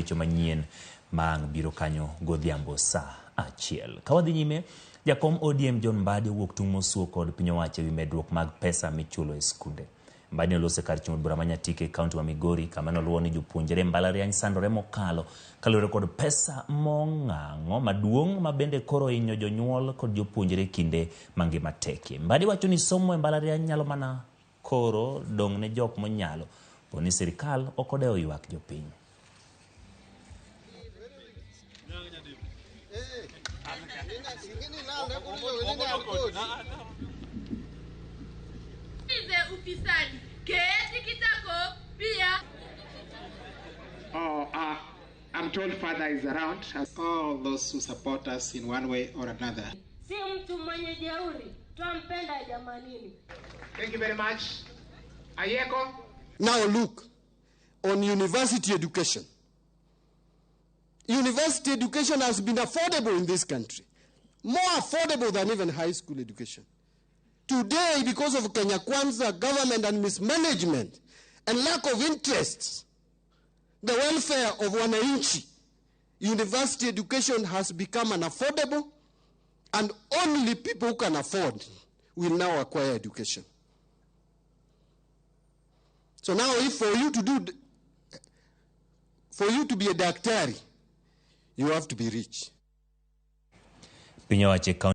weche manyien ma ang' biro kanyo godhiambo saa 1. Ka wadhi nyime, jakom ODM John Mbadi owuok tung' mosuo kod piny owacho ewi medruok mag pesa michulo e skunde. Mbadi noloso e kar chung' od bura ma Nyatike e kaunti ma Migori kama noluwo ni jopuonjre e mbalariany sandore mokalo kaluwore kod pesa mong'ang'o maduong' ma bende koro hinyo jonyuol kod jopuonjre e kinde ma ngima tekie. Mbadi wacho ni somo e mbalariany nyalo mana koro dong' ne jok monyalo po ni sirikal ok odewo ywak jopiny. Ufisadi keti kitako pia. Oh, I'm told Father is around. As all those who support us in one way or another. Si mtu mwenye jeuri, twampenda jamanini. Thank you very much. Ayeko. Now look on university education. University education has been affordable in this country, more affordable than even high school education. Today, because of Kenya Kwanza government and mismanagement and lack of interests, the welfare of wananchi, university education has become unaffordable, and only people who can afford will now acquire education. So now if for you to do, for you to be a daktari, you have to be rich. Piny owacho e